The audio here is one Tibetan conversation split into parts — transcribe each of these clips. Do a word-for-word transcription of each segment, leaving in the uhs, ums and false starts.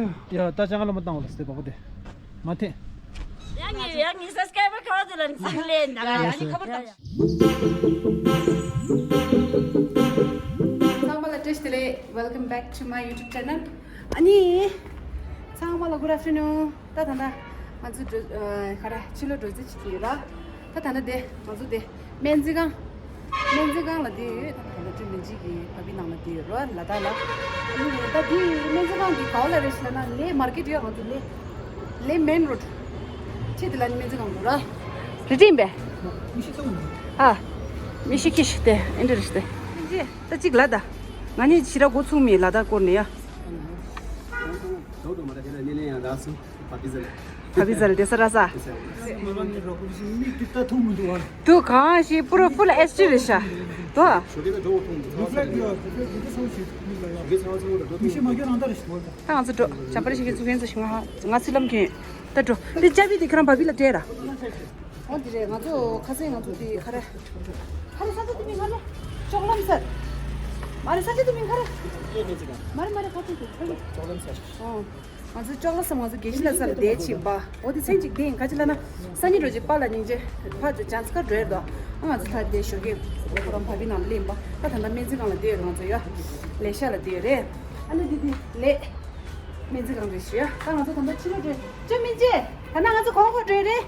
ཡ་ད་ཅང་ལ་མ་བཏང་བ་ལ་སྟེ་བ་གོ་དེ་མ་ཐེ། ཡང་ངས་ཡང་ངས་སབ་སི་ཀ་རའི་བར་ག་བ་དེ་ལ་ནི་ཚང་ལེན་ད་ཡ་ཡ་ཡ་ཁ་པར་ད། ཚང་མ་ལ་བཀྲ་ཤིས་བདེ་ལེགས། Welcome back to my YouTube channel. ཨ་ནི། ཚང་མ་ལ་good afternoon. ད་ད་ད། ང་ཚོ་འགྲོ་ཨ་ག་རེ་ཕྱི་ལོགས་འགྲོ་རྩིས་བྱེད་ཀྱི་ཡོད་ར། ད་ད་ད་དེ་ང་ཚོ་དེ་སྨན་རྩིས་ཁང་། སྨན་རྩིས་ཁང་ལ་དེ་ཡོད། ད་ད་ད་ཅུ་མིན་ཇི་གི་བ་བི་ནང་ལ་དེ་ཡོད་ར་ལ་ད་ལ། ཨ་ནི་ད་དེ་སྨན་རྩིས་ཁང་གི་ག་བ་ལ་རེད་ལབ་ན་ལེ་མར་ཀེཊ་ཡོད། ང་ཚོ་ལེ་ལེ་མེན་རོ་ཌི་ཁྲིད་དེ་ལ་ནི་སྨན་རྩིས་ཁང་འདུག་ར། རེད་དྲན་པས། ཨ། མི་ཤི་ཁི་ཤི་དེ་ཨེ་འདྲ་རེད་དེ། ད་གཅིག་ལ་ད། ང་ནི་ཕྱི་ར་འགོ་ཚུགས་མི་ལ་ད་སྐོར་ནས་ཡ། བ་བི་ཛལ་དེ་ས་ར་ས། དུ་གང་ཞིག་པུ་རོ་ཕུལ་ཨེཆ་ཌི་རེད་ཤག་དོ། ད་ང་ཚོ་འགྲོ་བྱ་པ་རེ་ཞིག་གིས་ཚུགས་མཁན་ཚོ་ཞིག་ང་ང་ཚོའི་ལམ་གྱོན། ད་འགྲོ། འདི་ཅ་བི་འདི་ཁྱེད་རང་བ་བི་ལ་སྤྲད་ར། འོ་འདི་རེད། ང་ཚོ་ཁ་སང་ང་ཚོ་འདི་ག་རེ། ག་རེ་ས་ཆ་དེ་མིང་ག་རེ། ལྕོག་ལམ་སར། མ་རེད། ས་ཆ་དེ་མིང་ག་རེ། མ་རེད་མ་རེད། ཁ་ཐུག་ཏུ་ལྕོག་ལམ་སར། ཨོ། ང་ཚོ་ལྕོག་ལམ་སར། ང་ཚོ་དགེ་བཤེས་ལགས་སར་བསྡད་ཕྱིན་པ། འོ་དེ་མཚན་གཅིག་བསྡད་ཡིན། ག་ཅི་ལབ་ན། སང་ཉིན་རོ་ཅིག་པཱ་ལགས་སྙིང་རྗེ་ཕ་ཅིག་ཇཱན་སི་ཀར་འགྲོ་ཡོད་དོ། ཨ་ང་ཚོ་ད་དེ་ཞོགས་ཀས་ཁོ་རང་བ་བི་ནང་ལ་སླེབས་པ། ད་ད་ལྟ་སྨན་རྩིས་ཁང་ལ་བསྡད་ཡོད། ང་ཚོ་ཡ་ལས་ཤག་ལ་བསྡད་ཡོད་རེད། ཨ་ནི་འདི་འདི་ལས། སྨན་རྩིས་ཁང་རེད་ཞུ་ཡ། ད་ང་ཚོ་ད་ལྟ་ཕྱི་ལོགས་འགྲོ་ཅི་མིན་ཅི། ད་ནང་ང་ཚོ་གོང་གོ་འགྲོ་རེད།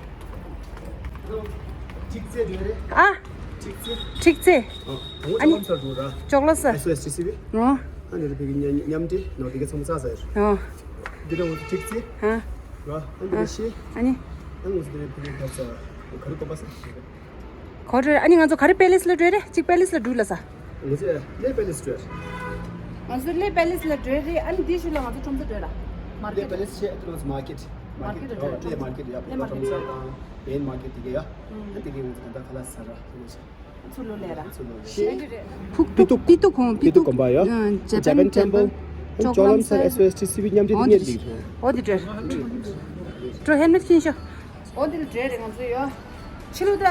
ཁྲིག་ཚེ་འགྲོ་རེད། ཨ། ཁྲིག་ཚེ། ཁྲིག་ཚེ། ཨ་ཨ་ནི། ཅོག་ལ་ས། ཨེས་ཨོ་ཨེས་ཊི་སི་བི། ཨ་ནི་རེད་བི་གི་མཉམ་འབྲེལ་ནོར་འདི་ག་ཚང་མ་ཚ་ས་རེད། ཨ་འདི་ར་ཁྲིག་ཚེ། ཨ་ར་ཨ་ནི་རེད་ཤི། ཨ་ནི། ཨ་ང་ཚོ་འདི་རེད་བི་གི་ག་ཚ་ག་རེ་གོ་པ་ས། གོ་འགྲོ་རེད། ཨ་ནི་ང་ཚོ་ག་རེ་པེ་ལེ་སི་ལ་འགྲོ་རེད། གཅིག་པེ་ལེ་སི་ལ་འགྲོ་ལ་ས། ང་ཚོ་ལེ་པེ་ལེ་སི་འགྲོ་རེད། ང་ཚོ་ལེ་པེ་ལེ་སི་ལ་འགྲོ་རེད། ཨ་ནི་དེའི་ཤུལ་ལ་ང་ཚོ་ཁྲོམ་ས་འགྲོ་ར། མར་ལེ་ཀེ་པེ་ཊི། ལེ་སི་ཆེ་ཨ་ཏི་ལོ་མར་ཀེ་ཊི། མར་ཀེ་ཊི་འགྲོ་ར། ལེ་མར་ཀེ་ཊི་ཡ། ལེ་མར་ཀེ་ཊི། ཁྲོམ་ས་དང་མེན་མར་ཀེ་ཊི་དེ་ག་ཡ། ཨ་དེ་ག་ང་ཚོ་ག་འདྲ་ག་ལ་ས་ར་ཤི་ལ་ཤི། ཚུར་ལོ་ལེ་ར། ཚུར་ལོ་ལེ། ཕུག་ཏུ་པི་ཏུ་ཁོང་པི་ཏུ་གོམ་པ་ཡ། ཇ་པན་ཊེམ་པལ། ཅོག་ལམ་སར། ཨེས་ཨོ་ཨེས་ཊི་སི་བི་མཉམ་འབྲེལ་དེ་ཉེར་འདུག་འོ་དེ་འདྲ། འགྲོ་ཧེལ་མེ་ཊི་གྱོན་ཤོག་འོ་དེ་ལ་འགྲོ་རེད་ང་ཚོ་ཡ། ཕྱི་ལོགས་ད་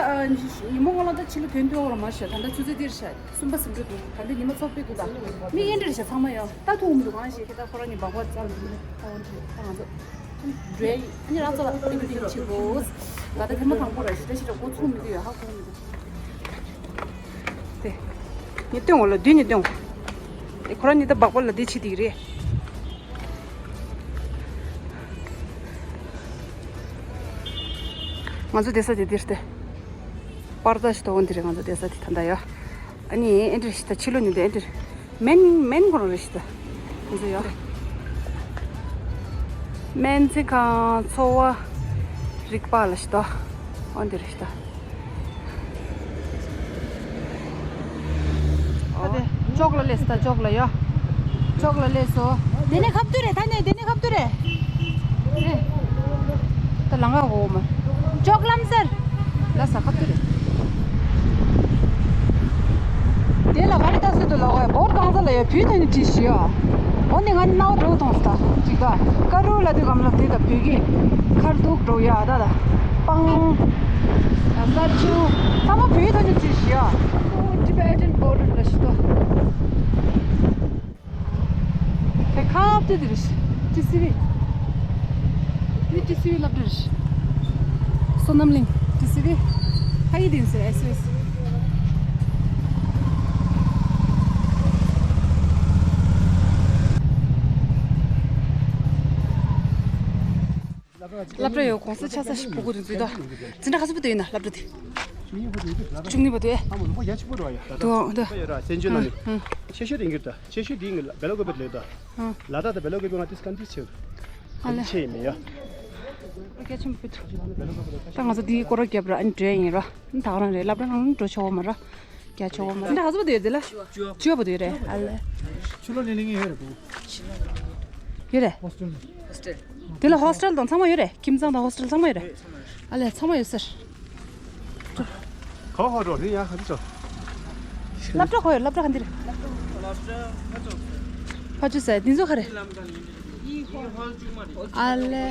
ཉི་མ་སྔོན་ལ་ད་ཕྱི་ལོགས་ཐོན་ཐོན་འོར་མ་ཤ། ད་ལྟ་ཆུ་ཚོད་འདིར་ཤ་གསུམ་པ་ཟིན་འགྲོ་འདུག་ད་ལྟ་ཉི་མ་ཚོགས་པའི་སྐུ་དང་མི་ཨེ་འདྲ་ཤ་ཚང་མ་ཡ་ད་ཐུག་མི་འདུག་གང་ཞིག་ད་ཁོ་རང་གི་སྦག་སྦག་ཙམ་འདུག་ད་ང་ཚོ། འགྲོ་ཡ་ཡིན། ཨ་ནི་རང་ཚོ་ལ་ཨེ་བི་ཌིང་བྱེད་དགོས། ད་ལྟ་ཐེངས་མ་དང་པོ་རེད། ཞེ་དྲག་ཞེ་དྲག་འགོ་ཚུགས་མི་འདུག་ཡ། ཧ་གོ་མི་འདུག་དེ། ངས་སྟོན་འོ་ལ་དུས་ནས་སྟོན། དེ་ཁོ་རང་ཉིད་ད་སྦག་སྦག་ལ་དེ་བྱེད་དེ་རེད། ང་ཚོ་བསྡད་ས་དེ་འདིར་ཏེ། པར་ད་ཞིག་ཏོ་འོ་འདི་རེད། ང་ཚོ་བསྡད་ས་དེ་ད་ལྟ་ཡ། ཨ་ནི་ཨེ་འདྲ་ཞིག་ད་ཕྱི་ལོགས་ནས་འདི་ཨེ་འདྲ། མེན་མེན་ཁོ་རང་རེད་ཤི་ད། ང་ཚོ་ཡ། སྨན་རྩིས་ཁང་འཚོ་བ་རིག་པ་ལ་ཤི་ད། འོ་འདི་རེད་ཤི་ད། ཨ་དེ་ཅོག་ལ་སླེབས་ད། ཅོག་ལ་ཡ། ཅོག་ལ་སླེབས་སོ། དེ་ནས་ཁ་བསྡུ་རེད། ད་ནས་དེ་ནས་ཁ་བསྡུ་རེད། ཨེ། ད་ལང་ག་འོ་མ། ཅོག་ལམ་སར། ལ་ས་ཁ་བསྡུ་རེད། དེ་ལ་ག་རེ་ལྟ་སྲིད་དུ་ལོག་ག་བོད་གང་ས་ལ་ཡོད་བོད་དོན་ནི་བྲིས་ཤི་ཡོད། འོ་ནི་ང་ནི་རྣ་བ་འགྲོ་གཏོང་སི་ད་ཅིག་ད་ཀ་རུ་ལ་དུས་གམ་ལ་དེ་ད་བོད་ཀྱི་ཁར་ཐུག་འགྲོ་ཡ་ད་ད་སྤང་ས་ཆུ་ཚང་མ་བོད་དོན་ནི་བྲིས་ཤི་ཡོད། འོ་Tibetan border ལ་ཤི་ད། དེ་ཁ་བཏུད་དེ་རེད། ཊི་སི་ཝི། འདི་ཊི་སི་ཝི་སློབ་གྲྭ་རེད། བསོད་ནམས་གླིང་ཊི་སི་ཝི། ཧ་ཡི་དིན་སེ་ཨེས་ཨེས། སློབ་གྲྭ་ཡོད་གོང་ས་ཆ་ས་ཞིག་ཕུ་གུ་དེ་འཛུལ་དོ། འཛིན་གྲྭ་ག་ཚོད་པ་དུ་ཡིན་ན་སློབ་གྲྭ་དེ། བཅུ་གཉིས་པ་དུ་ཡོད། དུ་དུ་དུ་ཡོད་ར། བཙན་བྱོལ་ནང་ནས་ཆེ་ཤོས་དེ་ཡིན་གྱི་རེད། ད་ཆེ་ཤོས་དེ་ཡིན་གྱི་རེད། བེ་ལ་ཀོ་པེ་ལས་ད། ལ་དྭགས་དང་བེ་ལ་ཀོ་པེ་ང་ཏིས་ཀན་ཏིས་ཆེ། ཨ་ལེ། ཆེ་ཡིན་མེད་ཡ། རྒྱ་ཆེན་པོ་དུ། ད་ང་ཚོ་འདིའི་སྐོར་ར་རྒྱབ་ར་ཨ་ནི་འགྲོ་ཡིན་ར། ད་ག་རང་རེད། སློབ་གྲྭ་ནང་འགྲོ་ཆོག་མ་ར། རྒྱ་ཆོག་མ་ར། འདི་ག་ཚོད་པ་དུ་ཡོད་དེ་ལ། བཅུ་པ་དུ་ཡོད་རེད། ཨ་ལེ། ཆུ་ལོ་ལེ་ལེ་ངེ་ཡོད་རེད་བུ། ཡོད་རེད། ཧོ་སི་ཊེལ། དེ་ལ་ཧོ་སི་ཊེལ་དང་ཚང་མ་ཡོད་རེད། ཁྱིམ་ཚང་དང་ཧོ་སི་ཊེལ་ཚང་མ་ཡོད་རེད། ཨ་ལེ་ཚང་མ་ཡོད་ཟེར། ག་ཧོ་རོ་རི་ཡ་ག་ཚོད། སློབ་གྲྭ་ཁོ་ཡོད། སློབ་གྲྭ་ག་འདི་རེད། ཕ་ཆུ་ཟེར་འདི་ཚོ་ག་རེད། ཨ་ལེ།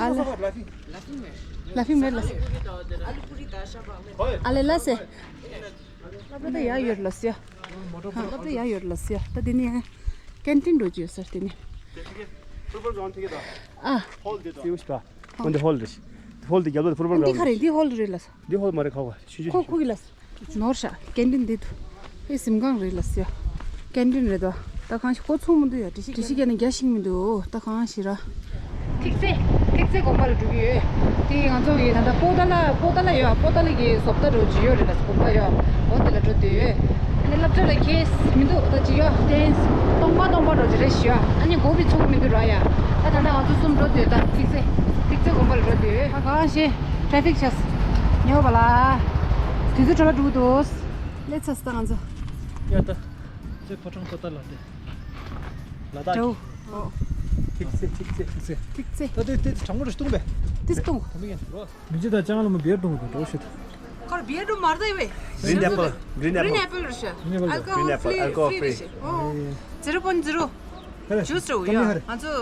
ཨ་ལེ། ལ་ཕིང་མེད་ལ། ཨ་ལེ་ལ་སེ། སློབ་གྲྭ་ད་ཡ་ཡོད་ལ་སེ། སློབ་གྲྭ་ཡ་ཡོད་ལ་སེ། ད་འདི་ནི་ཡང་ཀན་ཊིན་འགྲོ་རྒྱུ་ཡོད་ཟེར་དེ་ནི། Football ground ཐིག་གི་ད། ཨ། ཧོལ་དེ་ད། ཏིའུ་ཤ་པ། འོན་ཏེ་ཧོལ་རེད། ཧོལ་དེ་རྒྱབ་ལོགས་ཕུཊ་བོལ་འདི་ག་རེད། འདི་ཧོལ་རེད་ལ། འདི་ཧོལ་མ་རེད་ཁ་བ། ཤུ་ཤུ་ཁོ་ཤུ་ཁོ་གི་ལ། ནོར་ཤ་ཀན་ཊིན་འདི་དུ། ཨེ་གཟིམ་ཁང་རེད་ལ་ཟེར། ཀན་ཊིན་རེད་དོ། ད་གང་ཞིག་ཁོ་ཚོང་མི་འདུག་ཡ། འགྲེལ་བཤད་འགྲེལ་བཤད་རྒྱག་ནས་རྒྱ་ཤིང་མི་འདུག་ད་གང་ཞིག་ར། ཐིག་ཚེ། ཐིག་ཚེ་དགོན་པ་ལ་འགྲོ་གི་ཡོད། དེ་ང་ཚོ་ཡི་ད་ལྟ་པོ་ཏཱ་ལ་པོ་ཏཱ་ལ་ཡོད། པོ་ཏཱ་ལ་གི་བཟོ་ལྟ་འགྲོ་གི་ཡོད་རེད་ལ། དགོན་པ་ཡོད། འོ་དེ་ལ་འགྲོ་འདོད་ཡོད། ཨ་ནི་སློབ་གྲྭ་ལ་ཁེས་མི་འདུག་ད་ཅི་ཡོད་དེ། སྟོང་པ་སྟོང་པ་འགྲོ་གི་རེད་ཞུ་ཡ། ཨ་ནི་མགོ་བི་ཚུགས་མི་འདུག་ར་ཡ། ད་ད་ལྟ་ང་ཚོ་གསུམ་འགྲོ་འདོད། ད་ཐིག་ཚེ། ཐིག་ཚེ་དགོན་པ་ལ་འགྲོ་འདོད་ཡོད། ད་གང་ཞེ། ཊ་ཕིག་ཆགས། ཉོ་བ་ལ། དུས་ཚོད་འཕྲོ་བརླག་འགྲོ་གི་འདུག་སླེབས་ཚར་སོང་ད་ང་ཚོ། ཡ་ད། ཚེ་ཕོ་བྲང་པོ་ཏཱ་ལ་དེ། ལ་དྭགས་ཀྱི། ཨོ། ཐིག་ཚེ་ཐིག་ཚེ་ཐིག་ཚེ། ཐིག་ཚེ། ད་དེ་དེ་གྲང་མོ་རེ་བཏུང་བས། དེ་བཏུང་། ད་མི་ཡན་རོ། མི་རྗེ་དང་ལྕང་ལོ་མོ་བེར་བཏུང་དུ་འགྲོ་ཤི། ཁར་བེར་བཏུང་མ་རེད་ད་ཡོད། Green apple, green apple. Green apple རེད་ཤ། Green apple. Alcohol free, alcohol free རེད་ཤ། ཨོ། zero point zero juice རེད་ཡ། ང་ཚོ།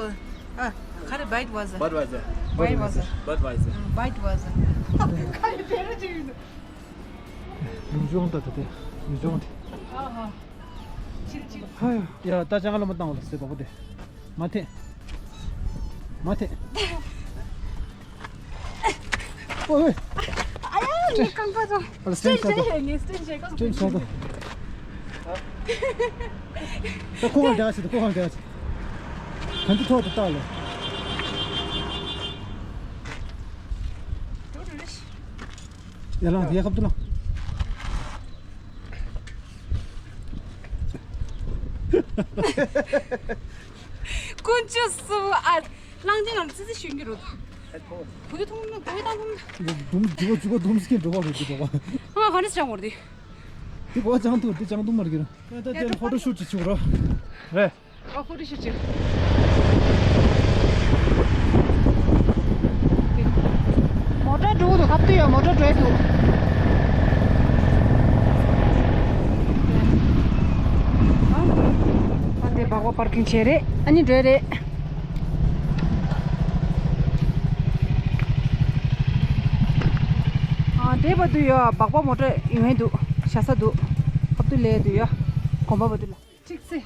ཨ། ག་རེ། Budweiser. Budweiser. Budweiser. Budweiser. Budweiser. ག་རེ་བེར་ཅིག་ཡིན། ཡུལ་ལྗོངས་ད་ད་དེ། ཡུལ་ལྗོངས་དེ། ཧ་ཡ། ཡ་ད་ཅང་ལ་མ་བཏང་བ་ལ་སེ་པ་པོ་དེ། མ་ཐེ། མ་ཐེ། ཨོ་ཨེ། ཨ་ཡ་ངའི་རྐང་པ་ཚོ། ཨ་ལ་སྟེང་ཆགས་ད། ངའི་སྟེང་ཆགས་ཀ་སྟེང་ཆགས་ད། ད་ཁོ་ཧང་རྒྱག་ཆེ་ད་ཁོ་ཧང་རྒྱག་ཆེ། ག་འདི་ཐོག་ཏུ་བཏགས་ལ། ཡ་ལང་དེ་ཡ་ཁབ་ཏུ་ལང་། དཀོན་མཆོག་གསུམ་ཨ། གླང་ཆེན་ང་ལ་ཙི་ཙི་ཞོན་གྱི་རེད། གོ་དེ་མཐོང་ན་གོ་དེ་བཏང་མཐོང་ན། དུམ་རྒྱུ་བ་རྒྱུ་བ་དུམ་སྐྱེ་འགྲོ་བ་རེད་འགྲོ་བ། ང་ག་ནས་ཅང་བོར་དེ། དེ་གོ་ཅང་ཐུར་དེ་ཅང་ཐུར་མར་གྱི་ར། ད་ད་དེ་ཕོ་ཊོ་ཤུ་ཊི་ཅིག་བྱུང་ར། རེད། ཨོ་ཕོ་ཊོ་ཤུ་ཊི་ཅིག་མོ་ཊ་འགྲོ་འདུག་ཁབ་ཏུ་ཡོད། མོ་ཊ་འགྲོ་འདུག་ཨ་དེ་སྦག་སྦག་པར་ཀིང་བྱས་རེད། ཨ་ནི་འགྲོ་རེད། ཨ་འདྲེ་བ་དུ་ཡོད། སྦག་སྦག་མོ་ཊ་ཡོང་ཧེ་འདུག་ཤ་ས་འདུག་ཁབ་ཏུ་ལས་དུ་ཡོད། གོམ་པ་བ་དུ་ལ། ཁྲིག་སེ།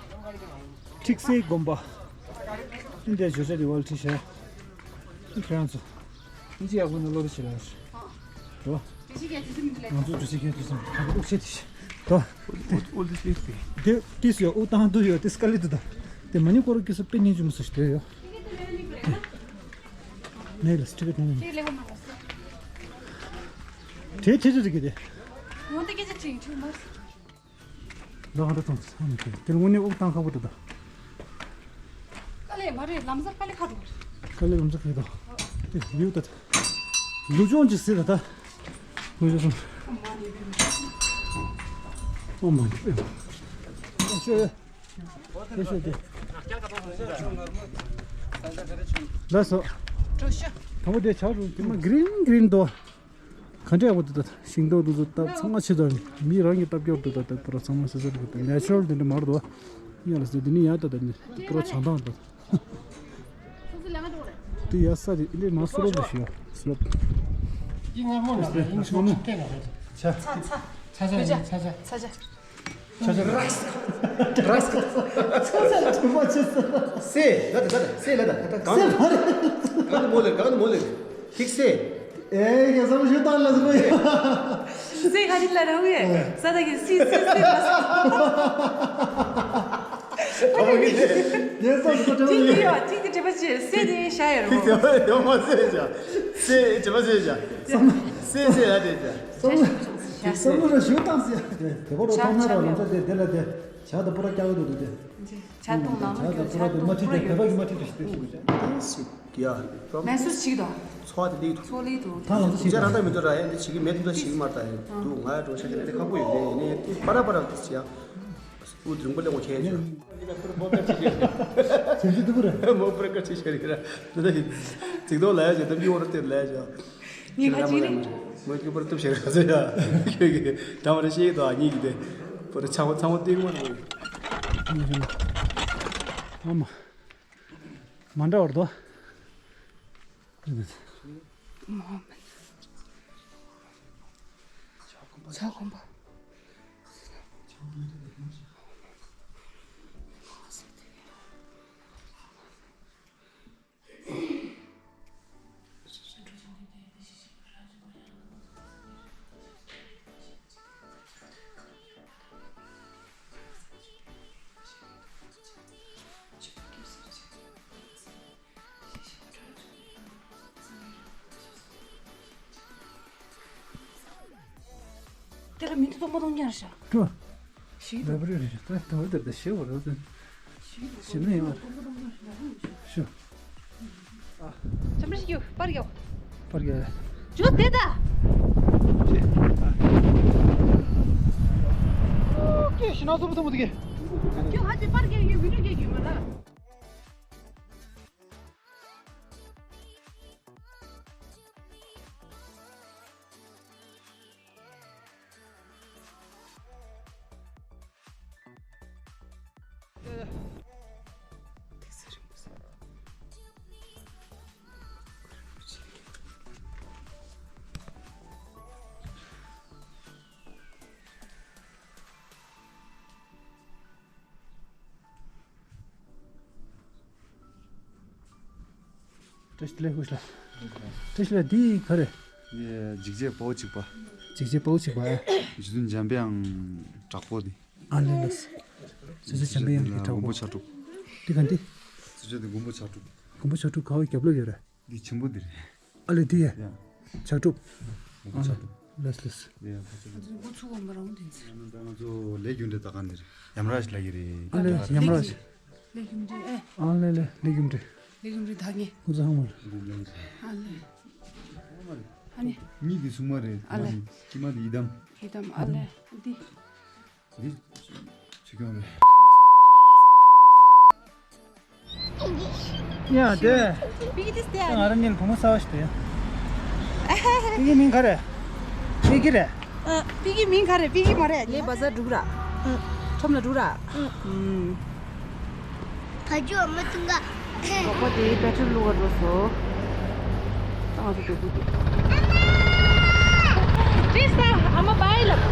ཁྲིག་སེ་དགོན་པ། འདི་འདྲའི་བརྗོད་བྱ་འདི་བ་ལ་བྲིས་བྱས། ཁྱེད་རང་ཚོ། ཨིན་ཇི་ཡག་པོ་ནས་ཀློག་རེ་བྱེད་ལ། རོ། ང་ཚོ་འདྲ་ཆེ་ཁྱེད་ཚོ་སེམས་ཁ་ཁ་ལོག་བྱེད་དེ། རོ། འོ་འདི་ཤེས་ཏེ། དེ་ཏིས་ཡོ་ཨུ་ཏང་དུ་ཡོ་ཏིས་ཀ་ལི་དུ་ད། དེ་མ་ནི་ཀོ་རོ་ཀི་སོ་པེ་ཉིན་ཅུ་མོ་སོ་ཤི་དེ་ཡོ། ནེ་ལ་སི་ཊི་ཀེ་ཊི་ནེ་ནེ། དེ་ཆེ་ཆེ་ཟིག་གི་དེ། ཡོང་དེ་སྐད་ཆ་ཅིག་ཆུ་མ། ད་ཧ་ད་ཐོང་ཨ་མི་ཁེ་དེ་ལ་དངོས་གནས་དབུགས་བཏང་ཁག་པོ་འདུག་ད། དཀའ་ལས་མ་རེད། ལམ་སང་དཀའ་ལས་ཁག་འདུག་དཀའ་ལས་ལམ་སང་ཁག་འདུག་དེ་ལིའུ་ད་ད། ལུ་ཅོང་ཅིག་ཟེར་ད་ད། ལུ་ཅོང་སོང་། ཨོ་མ་ནི་པེ་མ། ཨོ་ཤོ་ཡ། ཨོ་ཤོ་དེ། ལགས་སོ། གྲོ་ཤ། དང་པོ་དེ་ཆགས་རུང་དེ་མ་གི་རིན་གི་རིན་འདུག་ག་འདྲ་ཡག་པོ་འདུག་ད། ཤིང་ཏོག་འདུག་ཚོ་ད་ཚང་མ་ཆེ་ད། མི་རང་གི་ལྟ་སྐྱོར་འདུག་ད། ད་པུ་ར་ཚང་མ་སེ་སེ་རེད་ད། ནེ་ཅུ་རལ་འདི་འདྲ་མ་རེད་དོ། ཡ་ལ་སེ་འདི་ནི་ཡ་ད་ད་ནི་པུ་ར་བྱང་ཐང་ད། འདི་ཡ་ས་རེད། འདི་མ་སུ་རོ་འདི་ཞུ་ཡ་སུ་རོ། ཡིན་ང་མོ་ན་ཡིན་སུ་མོ་ན་ཚ་ཚ་ཚ་ཚ་ཚ་ཚ་ཚ། ཆ་ཆ། ར་སི་ཁལ། ར་སི་ཁལ། ཚོ་ཚ་ལ་དྲན་པ་ཆེ་ས། སེ་ལ་ད་ད་ད་སེ་ལ་ད་ད་གང་། སེ་མ་རེད། གང་དུ་མོ་ལེ་གང་དུ་མོ་ལེ། ཐིག་སེ། ཨེ་ཡ་ས་མ་ཞུ་ད་ལ་ཟེར་གོ་ཡ། སེ་ག་རི་ལ་ར་ཝེ། ས་ད་གི་སི་སི་སི་ལ་ས། ཨ་མ་གི་དེ། ཡ་ས་ས་ད་ཐིག་གི་ཡ་ཐིག་གི་དྲན་པ་ཆེ། སེ་དེ་ཤ་ཡ་རོ། ཐིག་དེ་ཡོ་མ་སེ་ཡ། སེ་དྲན་པ་སེ་ཡ། སེ་སེ་ལ་དེ་ཡ། བསམ་བློ་བསམ་བློ་ར་ཞུ་བཏང་ཟེར། དེ་དེ་གོ་རོ་བཏང་ན་ར་ལམ་སང་དེ་དེ་ལ་དེ་ཇ་དང་པུ་ར་རྒྱག་གི་འདུག་དེ། ཇ་བཏུང་ནང་ལ་ཇ་དང་པུ་ར་དེ་མ་ཁྲིད་དེ་བོད་པ་གི་མ་ཁྲིད་དེ་ཞིག་དེ་ཞིག་ཡ། མེ་སུ་ཞིག་དང་། ཚོ་བ་དེ་ལེགས་འདུག་ཚོ་ལེགས་འདུག་ད་ལམ་སང་ཇ་རང་ད་མི་འདུག་ར་ཡ། འདི་བྱེད་ཀྱི་མེད་དུ་འདུག་བྱེད་ཀྱི་མ་རེད་ད་ཡ། འདུག་ང་ཡ་འགྲོ་ཤ་ཁྱེད་དེ་ཁག་པོ་ཡོད་ནས་ནས་དེ་པ་ར་པ་ར་དེ་བྱེད་ཡ། སྐུ་དྲིན་པོ་ལེགས་པོ་བྱས་ཡོད། མོ་པར་ཁ་ཆེ་ཆེ། ཆེ་ཆེ་འདུག་རེད། མོ་པར་ཁ་ཆེ་ཆེ་རེད་ར། འདི་ལྟ་ཞིག་ཚིག་ཐོག་ལ་ཡ་ཞིག་འདི་མི་འོར་སྟེར་ལ་ཡ་ཞིག་ངས་ཁ་ཅིག་རེད། མོ་སྐུ་པར་གཏུབ་ཤེར་ག་ཚོད་ཡ། ཁྱོད་ཀྱིས་འདྲ་མ་རེད་ཤེས་ཀྱི་འདུག་ཨ་ཉིད་ཀྱི་དེ། པར་ཚང་མ་ཚང་མ་ཏིང་མ་རེད། ཨ་མ། མ་འདྲ་བར་དོ། ཇ་སྐོམ་པ། མི་འདི་སྟོང་པ་སྟོང་རྐྱང་རེད་ཤག་ཏུ། ཞིག་ལ་བ་རེ་རེ་ད་ད་བ་ད་ད་ཤེས་བ་རེད། ཞིག་ལ་ཞིག་ན་ཡོད་རེད། ཤོ། ཁྱམས་རེ་ཞིག་ཡོད། པར་རྒྱག་པར་རྒྱག་ཇོ་དེ་ད། ཀྱེ་ཤི་ན་ཚོ་མ་ཐོང་མ་དེ་གི་ཀྱེ་ཧ་ཅེ་པར་རྒྱག་ཡོད། བི་ཌིའོ་རྒྱག་ཡོད་མ་ལ། བཀྲ་ཤིས་བདེ་ལེགས་ཧུ་ཤ། བཀྲ་ཤིས་བདེ་ལེགས། འདི་ག་རེ། འཇིགས་བྱེད་དཔའ་བོ་གཅིག་པ། འཇིགས་བྱེད་དཔའ་བོ་གཅིག་པ། རྗེ་བཙུན་འཇམ་པའི་དབྱངས་དྲག་པོ་འདི། ཨ་ལེ་ལེ། རྗེ་བཙུན་འཇམ་པའི་དབྱངས་ཀྱི་དྲག་མགོན་པོ་པོ། ཕྱག་དྲུག་འདི་ག་འདི། རྗེ་བཙུན་འདི་མགོན་པོ་ཕྱག་དྲུག་མགོན་པོ་ཕྱག་དྲུག་ག་བའི་རྒྱབ་ལོགས་ཡོད་རེད། འདི་ཆེན་པོ་འདི་རེད། ཨ་ལེ་འདི་ཡ། ཡ། ཕྱག་དྲུག་མགོན་པོ་ཕྱག་དྲུག་ལེས་ལེས། ཡ་ཕྱག་དྲུག་འགོ་ཚུགས་པ་མ་རང་དེ་ཚེ། ང་ཚོ་ལས་རྒྱུ་འབྲས་ད་ག་འདིར་ཡམ་ར་ལ་ཡི་རེད། ཨ་ལེ་ཡམ་ར་ལས་རྒྱུ་འབྲས་ཨེ། ཨ་ལེ་ལེ་ལས་རྒྱུ་འབྲས། ལས་རྒྱུ་འབྲས་ད་ངས། ཁོ་ཚོ་ཧང་མ་རེད། ཨ་ལེ། ཨ་ནི། མི་འདི་སྲུང་མ་རེད། ཨ་ལེ། ཁྱི་མ་འདི་ཡི་དམ། ཡི་དམ་ཨ་ལེ། འདི། འདི་ཆུ་སྐྱོང་རེད། ཡ་དེ། པི་ཀི་ཏིས་དེ་ང་རང་གཉིས་ལ་བུ་མོ་གསར་བ་ཞིག་དེ། པི་ཀི་མིང་ག་རེ། པི་ཀི་རེད། ཨ། པི་ཀི་མིང་ག་རེ། པི་ཀི་མ་རེད། ངའི་བ་ཟ་འགྲུག་ར། ཁྲོམ་ལ་འགྲུག་ར། ཕ་ཇོ་མ་ཐུང་ག་རོགས་པ་དེ་པེ་ཊྲོལ་བླུག་ག་འགྲོ་སོང་། ཨ་ང་ཚོ་སྡོད་དགོས་ཀྱི། ཅི་ས་ཨ་མ་བའི་ལབ།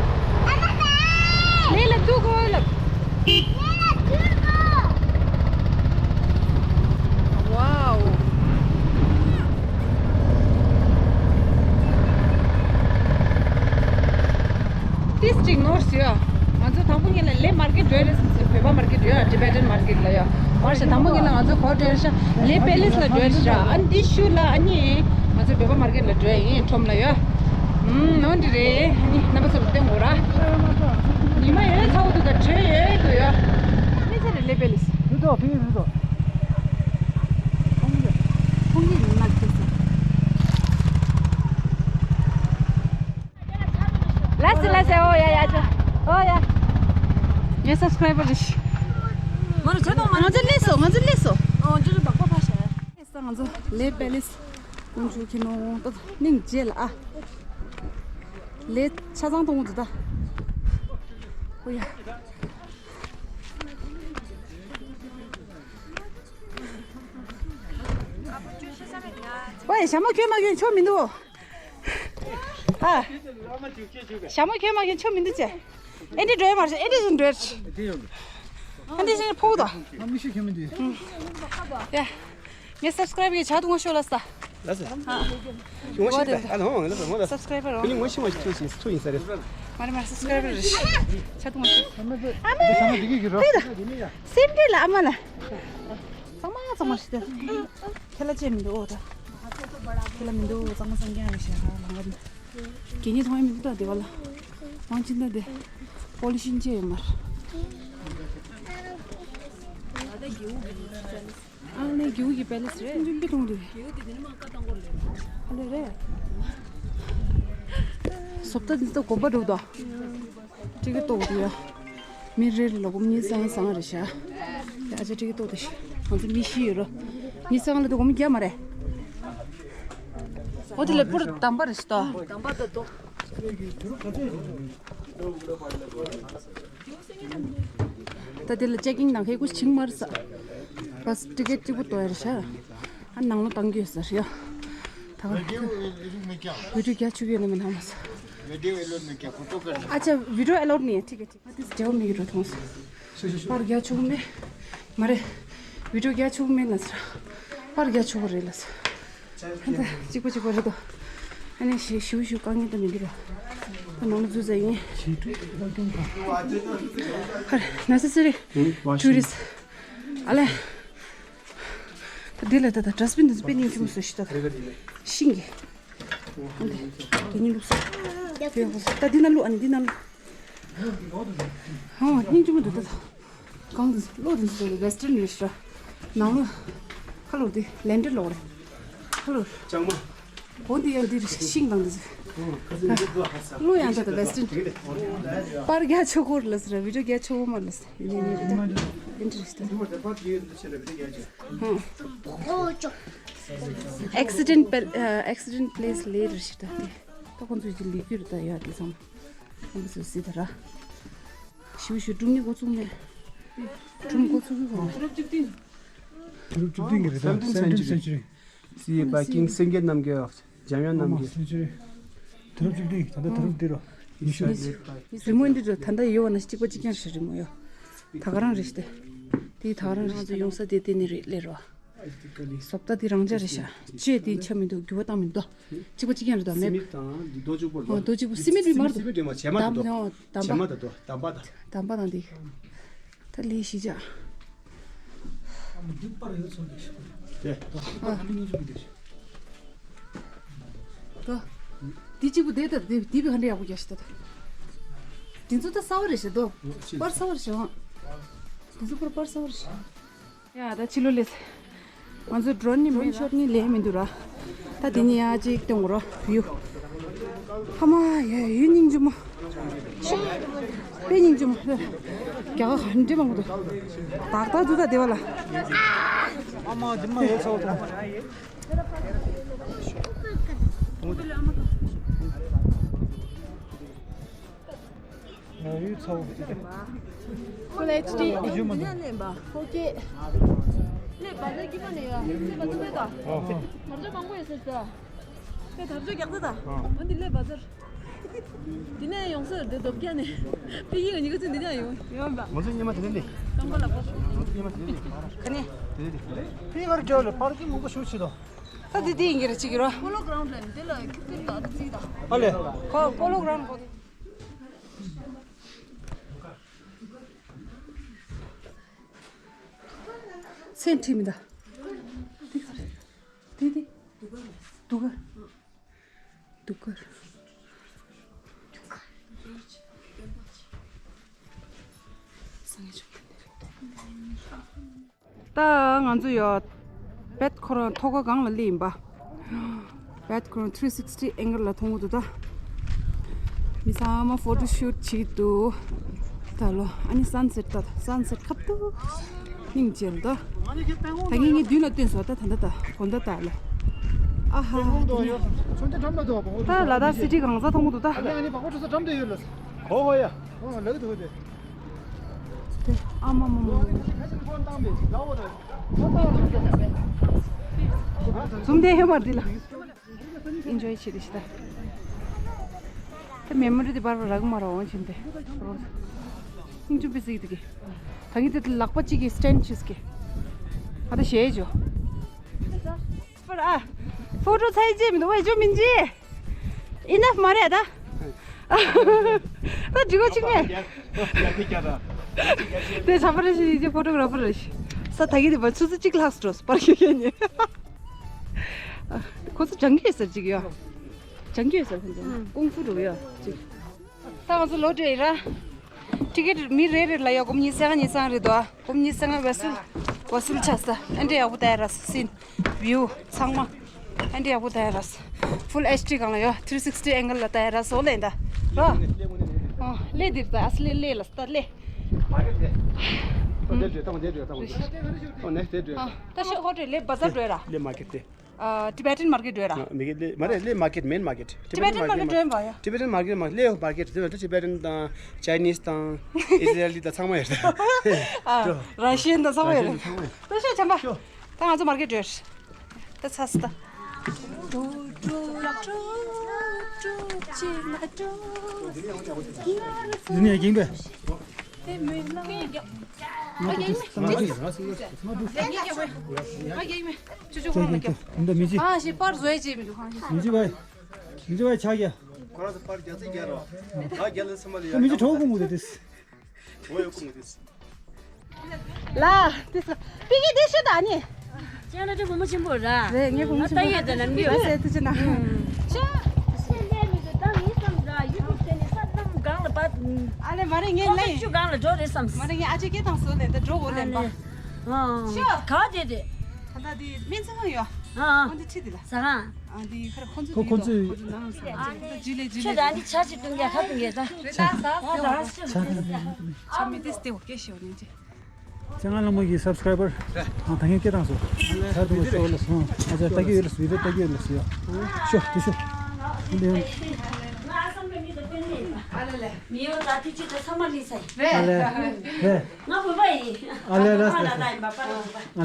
ཨ་མ་བའི། ལས་ལ་ཐུག་གོ་ལབ། ལས་ལ་ཐུག་གོ། ཝའོ། ཏིས་ཅིག་ནོར་སི་ཡ། ང་ཚོ་དང་པོ་ཉིད་ལ་ལེ་མར་ཀེ་ཊི་འགྲོ་ཡ་རེད་བསམ་སོང་། བོད་པ་མར་ཀེ་ཊི་ཡ། ཊི་བེ་ཊན་མར་ཀེ་ཊི་ལ་ཡ། མར་ཤ་དང་པོ་ཉིད་ལ་ང་ཚོ་ག་པར་འགྲོ་ཡ་རེད་ཤག་ལེ་པེ་ལེས་ལ་འགྲོ་ཡ་རེད་ཤག་ཨ་ནི་འདི་ཤུལ་ལ་ཨ་ནི་ང་ཚོ་བོད་པ་མར་ཀེ་ཊི་ལ་འགྲོ་ཡ་ཡིན། ཁྲོམ་ལ་ཡ། ཨུམ་ནོར་འདི་རེད། ཨ་ནི་རྣམ་པ་ཚོ་ལ་སྟོན་དགོས་ར། ཉི་མ་ཡོད་ཚ་བོ་འདུག་ད་དྲོད་ཡོད་འདུག་ཡ། ཨ་ནི་ཚེ་རེད་ལེ་པེ་ལེས། འདི་ཚོ་ཕིང་འདི་ཚོ། ཁོང་གིས་ནི་མ་ཁྱེར་སོང་། ལ་སི་ལ་སི། ཨོ་ཡ་ཡ་ཅོ། ཨོ་ཡ། ངའི་སབ་སི་ཀ་རའི་བར་རེད། མ་རུ་ཆ་དང་མ་ང་ཚོ་སླེབས་སོང་། ང་ཚོ་སླེབས་སོང་། ཨོ་ཅོ་ཅོ་བག་པ་ཕ་ཤ། ང་ཚོ་ལེ་པེ་ལེས་ཀུན་ཆུ་ཁྱི་ནོ་ཏོ་སྙིང་རྗེ་ལ་ཨ། ལེ་ཆ་ཚང་གཏོང་འདུག་ད། ཨོ་ཡ། ཝེ་ཞྭ་མོ་ཁྱོད་མ་གྱོན་ཆོ་མི་འདུག་ཨ། ཞྭ་མོ་ཁྱོད་མ་གྱོན་ཆོ་མི་འདུག་ཅེ། ཨེ་འདྲི་འགྲོ་ཡ་མ་རེད། ཨེ་འདྲི་བཞིན་འགྲོ་ཡ་རེད། ཨེ་འདྲི་བཞིན་ཕོག་དོ། ང་མི་ཤེས་ཁྱོད་མི་འདུག་ཡ། ངའི་སབ་སི་ཀ་རའི་བར་གྱི་ཆ་དུ་ངོ་ཤོག་ལ་ས། ལ་ས། ཨ། ངོ་ཤེས་ད་ཨ་ལ་ཧོ་ལ་ས་ཧོ་ལ་ས། སབ་སི་ཀ་རའི་བར་རོ། ངོ་ཤེས་མ་ཤེས་ཐུ་ཤིང་ཐུ་ཡིན་ས་རེད། མ་རེད་མ་རེད། སབ་སི་ཀ་རའི་བར་རེད། ཆ་དུ་ངོ་ཤོག་ཨ་མ་ཨ་མ་དེ་གི་གི་རོ། ཕེ་ད། སེམས་ཁྲལ་ལ་ཨ་མ་ལ། ཚང་མ་ཚང་མ་ཞིག་ད། ཁྱེད་ལ་ཅེས་མི་འདུག་ཨོ་ད། ཁྱེད་ལ་མི་འདུག་ཚང་མ་སང་རྐྱང་རེད་ཤག་ལང་ག་དུ། གད་སྙིགས་མཐོང་ཡ་མི་འདུག་ད་དེ་བ་ལ། མང་ཆེ་ད་དེ། པོ་ལི་ཤིང་ཅེས་ཡོད་མ་རེད། ཨ་ནི་རྒྱུ་གི་པེ་ལེས་རེད། ཅུང་ཅུང་པི་ཐུང་རེད། ཨ་ལེ་རེད། བཟོ་ལྟ་འདི་ཚོ་དགོན་པ་འགྲོ་དོ། ཏི་ཀེ་ཊི་ཏོག་ཏུ་ཡ། མི་རེ་རེ་ལ་སྒོར་མོ་ཉི་ཤུ་རྩ་ལྔ་རེད་ཤག་ཨ་ཅག་ཏི་ཀེ་ཊི་ཏོག་ཏུ་ཤི། ང་ཚོ་མི་བཞི་ཡོད་རོ། ཉི་ཤུ་རྩ་ལྔ་ལ་དུ་སྒོར་མོ་བརྒྱ་མ་རེད། འོ་དེ་ལས་པུར་དམ་པ་རེད་ཤག་ཏོ། དམ་པ་ད་ཏོ། ད་དེ་ལ་ཅེག་ཨིན་གནང་མཁན་ཁོ་བྱིངས་མར་ས། བས་ཊི་ཀེ་ཊི་གཅིག་པུ་ཏོ་ཡར་ཤ། ཨ་ནང་ལོ་བཏང་རྒྱུ་ཡོད་ས་རེད་ཡ། ད་ག་བི་ཌིའོ་རྒྱ་ཆུ་ཡོད་ན་མི་སྣང་མ་ས། ཨ་ཅག་བི་ཌིའོ་ཨེ་ལའུཌ་མེད། ཐིག་གེ་ཐིག་གེ། ཨ་ཏིས་རྒྱལ་བ་མི་གི་འགྲོ་ཐོང་ས། པར་རྒྱ་ཆུ་མེད། མ་རེད། བི་ཌིའོ་རྒྱ་ཆུ་མེད་ལ་ས། པར་རྒྱ་ཆུ་རེད་ལ་ས། ད་གཅིག་པ་གཅིག་པ་རེད་དོ། ཨ་ནི་ཞེ་ཞུ་ཞུ་དཀའ་ངལ་དུ་མི་འགྱུར་རོ། ད་ནང་ལ་འཛུལ་ཟ་ཡིན། ཧར་ནས་སི་རི་ཊུ་རི་སི། ཨ་ལེ། ད་འདི་ལ་ད་ད་ཌ་སི་བིན་འདི་ཚོ་དཔེ་སྙིང་རྗེ་མོ་བཟོས་ཤི་ད། ཤིང་གི། ཨ་འདི་འདི་གཉིས་བླུགས་སོ། ད་འདི་ནང་བླུགས། ཨ་ནི་འདི་ནང་བླུགས། ཧོ། སྙིང་རྗེ་མོ་འདུག་ད། གང་དུ་གློག་དུ་ཟེར་བའི་ཝེ་སི་ཊརན་རེད་ཤག་ནང་ལོ། ཁ་ལོ་དེ་ལེན་ཌར་ལོག་རེད། ཁ་ལོ། ལྕང་མ། འོ་འདི་ཡང་འདི་རེད། ཤིང་དང་འདི་ཟེར། གློག་ཡང་ད་ད་ཝེ་སི་ཊརན། པར་རྒྱག་ཆོག་གོ་རེད་ལ་ཟེར། བི་ཌིའོ་རྒྱག་ཆོག་གོ་མ་རེད་ལ་ཟེར། ཡིན་ཡིན་ཡིན། ལེན་ཌར་རེད་ཤག་ཨེག་སི་ཌེན་ཊི་པེ། ཨེག་སི་ཌེན་ཊི་པི་ལེ་སི་ལེ་རེད་ཤག་ད་དེ། ད་ཁོང་ཚོས་ཀྱི་ལས་རྒྱུ་རེད་ད། ཡ་དེ་ཚང་། ཨ་མ་སུ་སི་ད་ར། ཞུ་ཞུ་སྒྲུང་ནི་འགོ་ཚུགས་ནས། སྒྲུང་འགོ་ཚུགས་གི་གོ། དུས་རབས་བཅུ་བདུན་གྱི་རེད་ད། སེ་བེན་ཊིན་སེན་ཅུ་རི། སི་ཡི་བྷའི་ཀིང་སེང་གེ་རྣམ་རྒྱལ། འཇམ་དབྱངས་རྣམ་རྒྱལ། སེན་ཅུ་རི། དུས་རབས་བཅུ་བདུན་གྱི་ད་ལྟ་དུས་རབས་འདི་རོ། ཉི་ཤུ། རི་མོ་འདི་རོ་ད་ལྟ་ཡོད་བ་ན་གཅིག་པ་གཅིག་རྐྱང་རེད། རི་མོ་ཡོད། ད་ག་རང་རེད་ཤག་དེ། དེ་ད་ག་རང་རེད་ཤག་ད། ཡོང་ས་དེ་དེ་ནི་རེད་ལེ་རོ། བཟོ་ལྟ་དེ་རང་འཇགས་རེད་ཤག་ལྕེ་དེ་ཆ་མི་འདུག་འགྱུར་བ་བཏང་མི་འདུག་གཅིག་པ་གཅིག་རྐྱང་རེད་ད། སི་མེད། མེད་དང་རྡོ་གཅིག་པོ་རེད་པ། ཨོ་རྡོ་གཅིག་པོ། སི་མེད་རེད་མ་རེད། སི་མེད་རེད་མ། བྱེ་མ་དེ་རྡམ་རྡོ། ཡང་རྡམ་བྱེ་མ་པ། དེ་རྡོ། རྡམ་པ་དང་། རྡམ་པ་དང་དེ། ད་ལས་གཞི་བྱ། ཨ་མ་འདི་པར་ཡོད་ཚོད་འདུག་དེ། ཨ་མ་འདི་ཉིན་ཚོད་འདུག་དོ། འདི་གཅིག་པུ་དེ་ད་དེ་དེ་བི་ག་འདྲ་ཡག་པོ་རྒྱག་ཤག་ད་ད། འདི་ཚོ་ད་གསར་པ་རེད་ཤག་དོ། པར་གསར་པ་རེད་ཤག་འདི་ཚོ་པར་པར་གསར་པ་རེད་ཤག་ཡ་ད་ཕྱི་ལོགས་ལས། ང་ཚོ་ཌོ་རོན་ནི་མེན་ཤོཊ་ནི་ལས་མི་འདུག་ར། ད་དེ་ནི་ཡ་གཅིག་སྟོན་དགོས་ར་ཡུ། ཧ་མ་ཡ་ཡུ་སྙིང་རྗེ་མོ། དཔེ་སྙིང་རྗེ་མོ། རྒྱ་གར་ག་འདྲ་མང་པོ་འདུག་ཏག་ཏག་འདུག་ད་དེ་བ་ལ། ཨ་མ་འདི་མ་ཡོད་ཚོད་དང་། ཡུལ་ཚ་བོ། Full HD. ཨ་ཡུལ་མ་འདུག་ཕོ་སྐད། ལས་བ་ཟེར་གྱི་མ་ནས་ཡ། ལས་བ་ཚུགས་པས་ད། ཨོ་ཧོ། དར་ལྕོག་མང་པོ་ཡོད་ཟེར་ད། ལས་དར་ལྕོག་རྒྱག་ས་ད། ཨོ། འོ་འདི་ལས་བ་ཟེར། འདི་ནས་ཡོང་ཟེར་འདི་རྡོ་བརྒྱ་ནས། ཕི་ཡིག་གཉིས་ཀ་ཚུན་འདི་ནས་ཡོང་ཡོང་བ། ང་ཚོ་སྙེ་མ་དེ་ནས་ནི། ཀྲང་པ་ལ་པོ། ང་ཚོ་སྙེ་མ་དེ་ནས་ནི། ག་ནས། དེ་ནས་ནི། ཕི་གར་འགྲོ་ལ་པར་ཀིང་མང་པོ་ཞུ་ཆེ་དོ། ད་འདི་འདི་ཡིན་གྱི་རེད་ཅིག་གི་རོ། Polo Ground ལ་འདི་ལ་ཁྱུག་ཁྱུག་ད་ད་ཙི་ད། ཨ་ལེ། ཁོ་Polo Ground ཁོ། སེམས་ཁྲིད་མི་ད། འདི་ག་རེད། འདི་འདི། འདུག་ག་འདུག་ག་སང་ཉིན་ཆུ་ད་ང་ཚོ་ཡོད། བེད་ཁོ་རང་ཐོག་ཁ་སྒང་ལ་སླེབས་ཡིན་པ། བེད་ཁོ་རང་three sixty angle ལ་མཐོང་གི་འདུག་ད། མི་ཚང་མ་ཕོ་ཊོ་ཤུཊ་བྱེད་འདུག་ད་ལོ་ཨ་ནི་སན་སེཊ་ད་སན་སེཊ་ཁབ་ཏུ་སྙིང་རྗེ་ལ་ད། ད་ངས་ངའི་མདུན་ལ་སྟོན་སོང་ད་ད་ད་ད་དགོང་ད་ད་ལ། ཨ་ཧ་ཧ། ད་ལ་དྭགས་སི་ཊི་གང་ས་མཐོང་གི་འདུག་ད། ཨོ་ཧོ་ཡ། ཨ་མ་མ་མ། ཛུམ་དེ་ཧེ་མ་འདི་ལ། ཨིན་ཇོའི་བྱེད་དེ་ཤི་ད། ད་མེ་མོ་རི་དེ་བར་བར་རག་མ་རག་འོང་བྱིན་ཏེ། ཨིན་ཇོ་པི་སི་དེ་གི། ད་གི་དེ་ལག་པ་གཅིག་གི་སི་ཊེན་ཌི་ཆུས་གི། ཨ་ད་ཞེས་ཇོ། པར་ཨ། ཕོ་ཊོ་ཚ་ཡི་ཅེས་མི་འདུག་ཝེ་ཇོ་མིན་ཇི། ཨི་ནཕ་མ་རེད་ད། ད་འཇུ་གོ་ཆིག་མེད། དེ་ཆ་པར་ཞིག་ཡིན་ཅེ་ཕོ་ཊོ་གྷ་ར་ཕར་རེད་ཤི། ས་ད་གི་དེ་བ་ཆུ་ཚོད་གཅིག་ལྷག་སྤྲོ་སྤར་ཁྱོད་ཁྱོད་ཉེ། ཁོ་ཚོ་སྦྱང་གི་ཟེར་ཅིག་ཡོད། སྦྱང་གི་ཟེར་ཁོ་ཚོ་ཀུང་ཧྥུ་རུ་ཡོད་ཅིག་ད་ང་ཚོ་ལོ་དྲེ་ར། ཊི་ཀེ་ཊི་མི་རེ་རེ་ལ་ཡ་སྒོར་མོ་ཉི་ཤུ་རྩ་ལྔ་ཉི་ཤུ་རྩ་ལྔ་རེད་དོ། སྒོར་མོ་ཉི་ཤུ་རྩ་ལྔ་ཝ་སུལ། ཝ་སུལ་ཆགས་ས། ཨེ་འདྲ་ཡག་པོ་ལྟ་ཡ་ར་སིན། བིའུ་ཚང་མ། ཨེ་འདྲ་ཡག་པོ་ལྟ་ཡ་ར། ཕུལ་ཨེཆ་ཌི་སྒང་ལ་ཡོད། ཐི་རི་སིག་སི་ཊི་ཨེང་གལ་ལ་ལྟ་ཡ་ར་སོ་ལེ་འདའ། རོ། ཨོ་ལེ་འདིར་ལྟ་ཨ་སི་ལེ་ལེ་ལ་ལྟ་ལེ། མ་ཀེ་ཊི་དེ། ཨོ་དེ་འགྲོ་ད་འོ་དེ་འགྲོ་ད་འོ་དེ་འགྲོ། ཨོ་ནེག་སི་དེ་འགྲོ། ཨ་ད་ཤོག་ཧོ་ཊེལ་ལེ་བ་ཛར་འགྲོ་ཡ་ར། ལེ་མ་ཀེ་ཊི་དེ། ཨ་ཊི་བེ་ཊན་མར་ཀེ་ཊི་འགྲོ་ཡ་ར། མི་གི་ལེ་མ་རེད་ལེ་མར་ཀེ་ཊི་མེན་མར་ཀེ་ཊི། ཊི་བེ་ཊན་མར་ཀེ་ཊི་འགྲོ་ཡ་འབའ་ཡ། ཊི་བེ་ཊན་མར་ཀེ་ཊི་མ་ལེ་མར་ཀེ་ཊི་དེ་ཝ་ཊི་བེ་ཊན་དང་ཅའི་ནིས་དང་ཨི་སི་རེལ་དང་ཚང་མ་ཡོད་ར། ཨ་ར་ཤི་ཡན་དང་ཚང་མ་ཡོད་ར། ད་ཤོག་ཆམ་པ། ད་ང་ཚོ་མར་ཀེ་ཊི་འགྲོ་ཡ་ར། ད་ཚ་སི་ད། འདི་ནས་རྒྱིང་པས། ཨ་མི་ཅི། མི་ཅི་བའི་མི་ཅི་བའི་ཆ་རྒྱ། ཁོ་རང་ཚོ་པར་རྒྱ་ཚིག་རྒྱ་རོ། ད་རྒྱ་ལ་སེམས་མ་ལ་ཡ། མི་ཅི་གྲོགས་ཀུང་གུ་དེ་དེས། གྲོགས་ཡོད་ཀུང་གུ་དེས། ལ་དེས་པི་ཀེ་དེ་ཤོད་ད་ནི། ཅན་ལ་དེ་བུ་མོ་ཆེན་པོ་ར། རེད་ངའི་བུ་མོ་ཆེན་པོ་རེད། ད་ཡོད་ད་ནམ་རྒྱུ་ཡོད་ཟེར་དུ་ཅི་ན། ཤ། ཤ་ལས་མི་དུ་ད་ངའི་སེམས་ར་ཡུ་ཊུབ་ཆེ་ནས་ས་ནམ་གང་ལ་པར། ཨ་ལེ་མ་རེད། ངས་ཁོང་ཚོ་ལན་ཆུ་སྒང་ལ་འགྲོ་རེད་བསམ། མ་རེད། ངས་ཨ་ཅེ་སྐད་བཏང་སོང་ལན། ད་འགྲོ་འོ་ལན་པ། ཨ་ལེ། ཤོག་ག་དེ་དེ། ད་ལྟ་དེ་སྨན་རྩིས་ཁང་ཡོད། ཨ་ཨ། ཁོང་ཚོ་ཁྲིད་དེ་ལ། ཟ་ཁང་། ཨ་དེ་ཁར་ཁོང་ཚོ། ཁོ་ཁོང་ཚོ། ཁོང་ཚོ་ནང་ལ་ཟ། ཨ་ལེ། ཇུ་ལེ་ཇུ་ལེ། ཁྱོད་ད་ནི་ཆ་ཞིག་བཏུང་རྒྱ་ཁ་བཏུང་རྒྱ་ད། རེད་ད་ཟ་ཟ། ཆ་མི་དེ་སྟེ་འོ་སྐད་ཤོད་ནས་ཅི། ཅང་ལ་མོ་གི་སབ་སི་ཀ་རའི་བར་ཨ་ད་ངས་སྐད་བཏང་སོང་། ད་དུང་ཤོ་ལ་སོང་། ཨ་ཅག་ལྟ་གི་ཡོད་ལ་སུ་ཡོད། ལྟ་གི་ཡོད་ལ་སུ་ཡོད། ཤོ་དུ་ཤོ། འདི་ཡང་། ཨ་ལ་ལེ། མི་ཡོད་ད་དུས་ཅི་ད་ཚང་མ་ལི་སའི། རེད། ཨ་ལེ་རེད། ང་བུ་པ་ཡིན། ཨ་ལེ་ལ་སི། ཨ་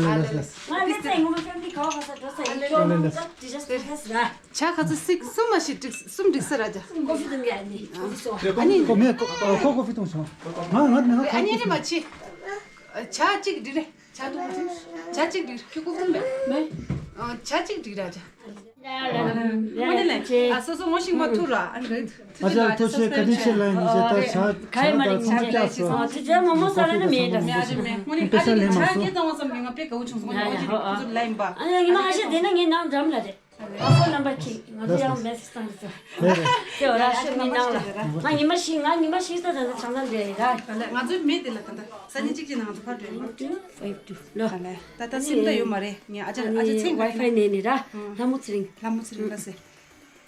ལེ་ལ་སི། ང་ལི་སའི་ངོ་མ་ཕེམ་ལི་ག་བ་ག་ས་འགྲོ་སའི་ཅོ་ལ་ལ་སི། ཏི་ཇ་སི་ཏི་ཧེ་སི་ར། ཇ་ཁ་ཚ་སིག་གསུམ་མ་ཞིག་ཀྲིག་གསུམ་ཀྲིག་ས་ར་ཇ། ཀོ་ཧྥི་དུང་གི་ཨ་ནི་ཀོ་ཧྥི་སོ། ཨ་ནི་ཁོ་མེད། ཁོ་ཁོ་ཀོ་ཧྥི་དུང་སོང་། ང་ང་ང་ཨ་ནི་རེ་མ་ཆི། ཇ་གཅིག་འདི་རེད། ཇ་དུང་ཇ་གཅིག་འདི་ཁྱོད་ཀོ་ཧྥི་དུང་མེད་མེད། ཇ་གཅིག་འདི་ར་ཇ། ཨ་ནི་ལེ་ཨ་སོ་སོ་ངོ་ཤིང་མ་ཐུ་ར་ཨ་ནི་རེད། ཨ་ཅག་ཐུགས་རྗེ་བཀའ་དྲིན་ཆེ་ལ་ནི་ཇ་ད་ཇ་ཇ་ད་ཚོང་རྒྱག་སོ། ཨ་ཅག་མོ་མོ་ས་ལ་ནི་མེད་ད། ཨ་ཅག་མེད་ཁོ་ནི་ཨ་ཅག་ཇ་སྐྱེ་བཏང་བ་ཙམ་ཡོད་ང་དཔེ་དགའ་བོ་བྱུང་སོང་། ཨ་ནི་ཁོ་ཚོ་ལ་ཡིན་པ། ཨ་ནི་ཉི་མ་ཨ་ཤེ་དེ་ན་ངའི་ནང་འགྲམ་ལ་རེད། ཨ་ཕོན་ནམ་བར་ཁྱེར། ང་ཚོ་ཡང་མེ་སེ་ཇི་བཏང་རེད་ཟེར། དེ་བ་ར་ཤོད་མི་ནང་ལ། ང་ཉི་མ་བཞི་ང་ཉི་མ་བཞི་ད་ད་ད་བྱང་ཐང་འདྲ་ཡིན་ར། ང་ཚོའི་མེ་དེ་ལ་ད་ད་ས་ཉིན་གཅིག་གཅིག་ན་ང་ཚོ་ཕར་འགྲོ་ཡིན། Two five two ལོ། ད་ལས་ད་ད་སིམ་ད་ཡོད་མ་རེད། ངས་ཨ་ཅག་ཨ་ཅག་ཚེ་ཝའི་ཕའི་ནས་ནི་ར། ལྷ་མོ་ཚེ་རིང་། ལྷ་མོ་ཚེ་རིང་ལ་ཟེར།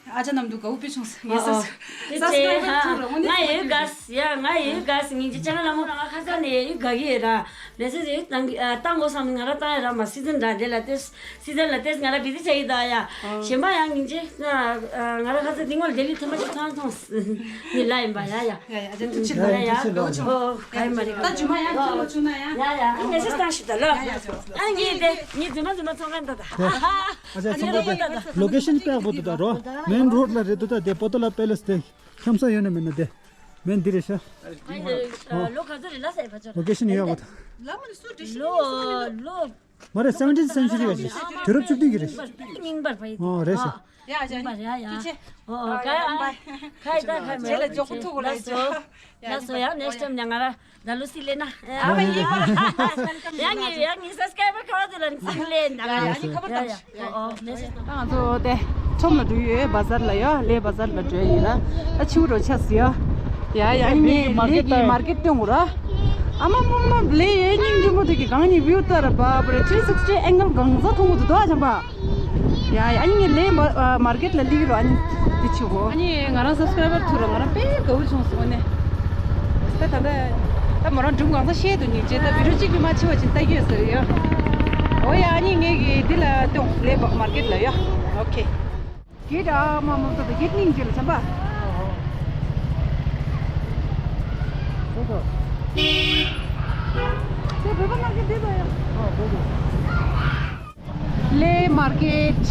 ཨ་ཅག་ནམ་དུ་དགའ་བོ་དཔེ་བྱུང་སོང་། ངས་ཨོ་ཨོ། སབ་སི་ཀ་རའི་བར་ཐུག་རོགས་ངོ་ནས་ང་ཡོད་དགའ་ཡ། ང་ཡོད་དགའ་སི་ངེད་ཀྱི་ཅང་ལ་མོ་རང་ཁ་ཁ་ནས་ཡོད་དགའ་གི་ཡོད་ར། མེ་སེ་ཇི་ཡོད་བཏང་གི་ཨ་བཏང་དགོས་བསམ་ནས་ང་ར་བཏང་ཡ་ར། མ་སི་ཛན་ར་དེ་ལ་ཏེས་སི་ཛན་ལ་ཏེས་ང་ར་བི་དི་བྱ་ཡི་ད་ཡ། གཞན་པ་ཡང་ངེད་ཀྱི་ང་ར་ཁ་ཚ་དེ་ངོ་ལ་ལྡི་ལི་ཐེངས་མ་གཅིག་ཐོང་ཐོང་ནི་ལ་ཡིན་པ་ཡ་ཡ། ཡ་ཡ་ཨ་ཅག་ཐུགས་རྗེ་ཆེ་ལ་ཡ་ཡ་ཡ། ཨོ་ག་ཡིན་མ་རེད། ད་ཇུ་མ་ཡ་ཁྱོད་ལོ་བྱུང་ན་ཡ། ཡ་ཡ་ཨ་མེ་སེ་ཇི་བཏང་ཞིག་ད་ལོ། ཡ་ཡ་ཨ་ངེད་དེ་ངེད་ཇུ་མ་ཇུ་མ་ཚོང་ཁང་ད་ད། ཨ་ཅག་ཚང་མ་དེ་ལོ་ཀེ་ཤན་དཔེ་ཡག་པོ་འདུག་ད་རོ། མེན་རོ་ཌི་ལ་རེད་འདུག་ད། དེ་པོ་ཏོ་ལ་པེ་ལེ་སི་དེ་འཁྱམ་ས་ཡོད་ན་མེད་ན་དེ། མེན་འདི་རེད་ཤག་ལོ་ག་ཚོད་རེད་ལ་སའི་བ་ཅོ། ལོ་ཀེ་ཤན་ཡག་པོ་ད། ལོ་ལོ། མ་རེད། སེ་ཝེན་ཊིན་སེན་ཅུ་རི་ག་ཞིག་དུས་རབས་བཅུ་བདུན་གྱི་རེད། རྙིང་པར་བ་ཡི། ཨོ་རེད་ཤག་ཡ་ཡ་རྙིང་པར་ཡ་ཡ། ཨོ་ཨོ་ག་ཡ་ཁ་ཡི་ད་ཁ་མེད། ལ་ཇོ་ཁུ་ཐུག་ལ་ཇོ། ལ་སོ་ཡང་ནེགསི་ཊའིམ་ཉ་ང་ར། ད་ལོ་སི་ལེ་ན། ཨ་ཡ་ཡ་ངའི་ཡ་ངའི་སབ་སི་ཀ་རའི་བར་ཁ་བ་དེ་ལ་སི་ལེ་ན། ཡ་ཡ་ཨ་ནི་ཁ་པར་བཏང་ཞིག་ཨོ་ཨོ་མེ་སེ་ཇི་བཏང་། ང་ཚོ་དེ་ཁྲོམ་ལ་འགྲོ་ཡི་ཡོད། བ་ཟར་ལ་ཡོད། ལེ་བ་ཟར་ལ་འགྲོ་ཡི་ལ། ད་ཆུ་རོ་ཆ་སི་ཡོད། ཡ་ཡ་ཨ་ནི་ངའི་ལེ་གི་མར་ཀེཊ་སྟོན་གོ་ར། ཨ་མ་མ་མ་ལེ་ཡའི་སྙིང་རྗེ་མོ་དེ་གི་གང་ནི་བིའུ་ལྟ་ར་བ་བ་རེ་ཐི་རི་སིག་སི་ཊི་ཨེང་གལ་གང་ས་མཐོང་གོ་དུ་དོ་ཨ་ཅམ་པ། ཡ་ཡ་ཨ་ནི་ངའི་ལེ་མ་མར་ཀེཊ་ལ་ལི་རོ་ཨ་ནི་དེ་ཆུ་གོ། ཨ་ནི་ང་རང་སབ་སི་ཀ་རའི་བར་ཐུག་ར་ང་རང་དཔེ་དགའ་བོ་བྱུང་སོང་ནས། ད་ད་ད་ད་མོ་རང་སྒྲུང་གང་ས་བཤད་དུ་ཉིན་བྱེད་ད་བི་ཌིའོ་གཅིག་གི་མ་ཆེ་བ་ཅིག་ལྟ་གི་ཡོད་ཟེར་ཡོད། ཨོ་ཡ་ཨ་ནི་ངའི་གི་འདི་ལ་སྟོན་ལེ་མར་ཀེཊ་ལ་ཡོད། ཨོ་ཁེ། གེ་ཊི་ཨ་མ་མ་ད་གེ་ཊི་སྙིང་རྗེ་ལ་བྱམས་པ། ལེ་མར་ཀེཊ།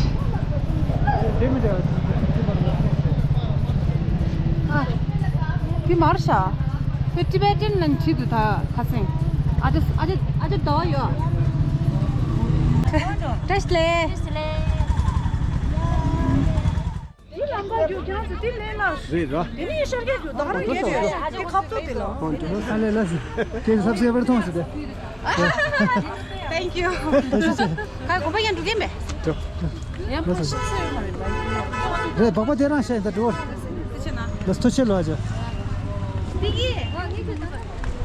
ཨ། དེ་མར་ཤ། དེ་ཊི་བེ་ཊན་ལན་བྲིས་འདུག་ད་ཁ་སེང་། ཨ་ཅེ་ཨ་ཅེ་ཨ་ཅེ་ཟླ་བ་ཡོད། བཀྲ་ཤིས་བདེ་ལེགས། བཀྲ་ཤིས་བདེ་ལེགས། དེ་ལམ་ཁ་རྒྱུག་ཀྱང་ཟེར་དེ་ལེན་ལ། རེད་ར། དེ་ནི་ཤར་རྒྱག་རྒྱུ་དག་ར་ཡོད་རེད། ཨ་ཅེ་ཁ་ཐུག་དེ་ལ། ཨོ་དེ་ལ་ཨ་ལེ་ལ་ཟེར། ཁྱེད་ཚོ་སབ་སི་ཀ་རའི་བར་ཐོངས་ཟེར་ཏེ། Thank you། ཁ་དགོན་པ་ཡང་འགྲོ་གི་མེད། ཡང་ཕོ་ཤི་སོ་ཡོད་མ་རེད་པ། རེད་སྦག་པ་དེ་རང་བཤད་ད་འགྲོ། དེ་ཆེ་ན། ལ་ཐུགས་རྗེ་ལོ་ཨ་ཅེ། དེ་གི་ང་ངི་ཚོ་ད་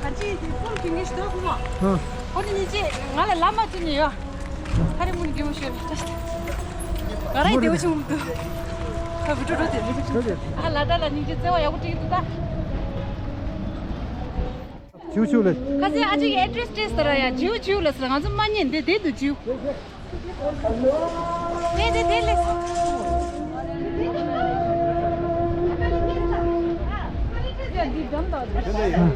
ག་ཅི་དེ་ཁོང་གི་ངི་ཞི་ཏོ་ཁོ་མོ། ཨ། ཁོ་ནི་ཉི་ཅེ་ང་ལ་ལམ་མ་ཅི་ནི་ཡོད། ཁ་རི་མུན་གི་མོ་ཤོད་ད། ང་རང་ཡི་དེ་བ་ཆུང་དུ། ཁ་བུ་ཏྲོ་ཏྲོ་དེ་རེད། ཨ་ལ་ད་ལ་ཉི་ཅེ་བརྩེ་བ་ཡག་པོ་སྤྲད་ཀྱི་འདུག་ད། ཅིའུ་ཅིའུ་ལེ། ཁ་སང་ཨ་ཅེ་གི་ཨེ་ཌི་རེ་སི་སྤྲད་ཟེར་ཡ། ཅིའུ་ཅིའུ་ལེ་ཟེར། ང་ཚོ་མ་ཉན་དེ་དེ་འདུག་ཅིའུ། དེ་དེ་དེ་ལེ། བཀྲ་ཤིས་བདེ་ལེགས།